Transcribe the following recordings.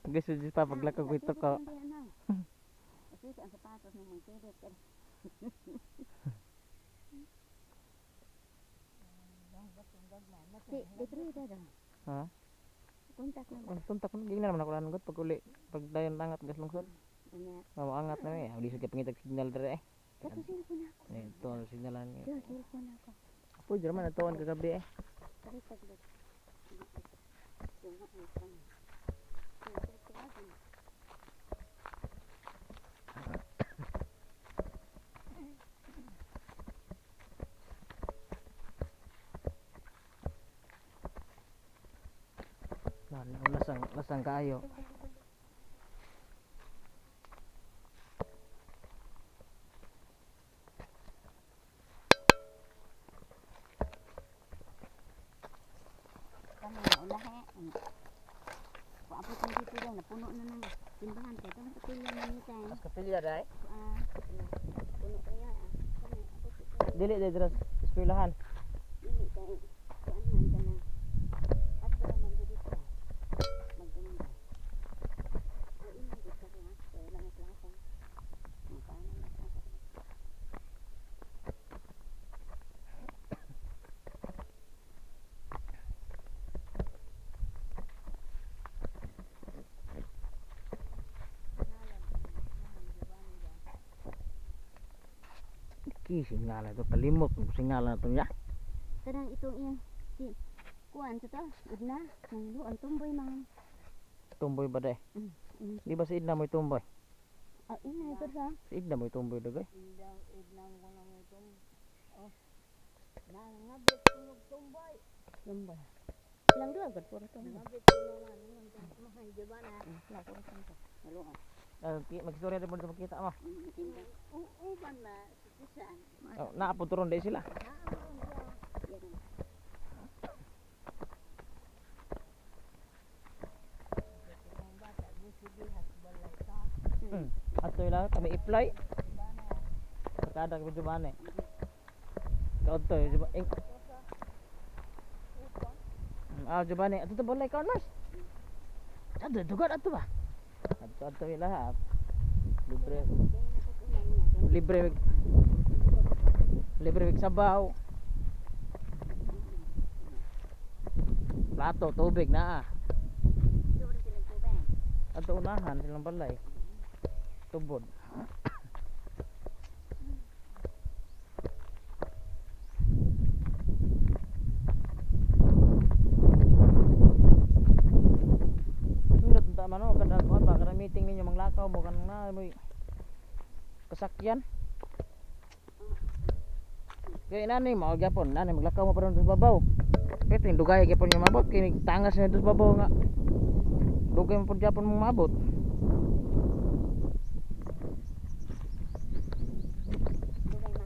Gusto di pa paglakaw ko ito ko. Kasi ang sapatos ng mga kilit. Si, di da. Ha? Kontak na ba? Ang tuntak ko gingnan naman ako lang pag uli pag dayon angat gas lungsod. Anya. Maangat na eh. Di sa pangitag signal dire eh. Kato cellphone ako. Eh, ito ang signalan. Yo, cellphone ako. Pwede naman natuan kagabi eh. Palit taglo. Lasang lasang kaayo. Kami na ulahe. Kung apo kong dito daw, napuno na ng simbahan. Kaya ito kapilya na nita. Mas kapilya dai. Ah, puno kaya. Ah. Kami, apo dito. Dili dai dira sa eskwelahan. Dili kay kuan man ka na. At para man dito. Maganda. O ina dito ka ha. Kaya lang ang klasa. Ang paano na klasa. Ki signal ito kalimot mo signal na to niya. Kanang itong iyang si kuan sa to, idna, nang luan tumboy man. Tumboy ba dai? Mm. Di ba si Idna mo'y tumboy? Ah, ina ito sa. Si Idna mo'y tumboy dagay. Tumboy. Ilang duha gud puro tumboy. Wala puro tumboy. Naluan. Ah, magstorya din mo dito makita mo. Tinda. Uban na sa Oh, naa po turon dai sila. Yan. Ato ila kami i-fly. Kada kami jubane. Kaudto juba ing. Ah, jubane ato to balay kaon mas. Ato dugat ato ba? Ato ato ila ha. Libre libre libre mig sabaw. Plato, tubig na ah. Duro sila tubig. Ato unahan silang balay. Tubod. Nindot ta man o kada kuan ba kada meeting ninyo manglakaw mo kanang na moy kasakyan. Kay nani mao gyapon, nani maglakaw mo pa ron sa babaw. Kay ting dugay gyapon yung mabot kay tangas na sa babaw nga. Dugay mo pud gyapon mong mabot. Dugay man.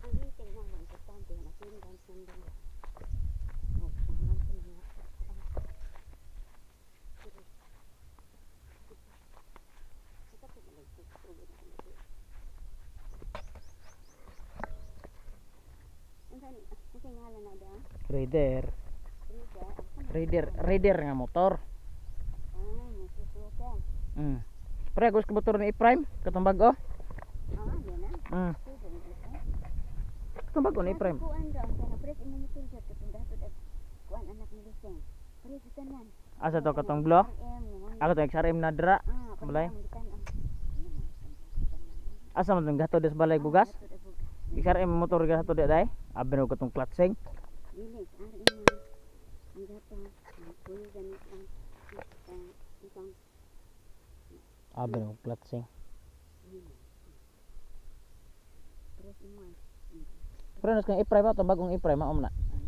Ang meeting na mo importante na attendance ng dalawa. Oh, ang sa mga Pero, ito po malay ko, tugod na kami. Unsa ni unsa ngalan na da? Raider. Rida. Raider, Raider nga motor. Ah, nasusuka. Pre, gusto ko motor ni Prime katong bag-o. Ah, di na. Sige, ito. Katong bag-o ni Prime. Kuan daw ang kana pres imo motor jud katong datot at kuan anak ni Luseng. Pres sa tanan. Asa to katong blo? RM, Ako to XRM na dra. Ah, Balay. pagkaon gitan-an. Asa man tong gato des balay bugas? Datot ay bugas. XRM motor gato di day. Abi no katong clutching. Dili RM man. Ang gato, ang kuyo ganit ang isang Abi no clutching. pres imo. Pero nas kang i-prime ato bagong i-prime maom na.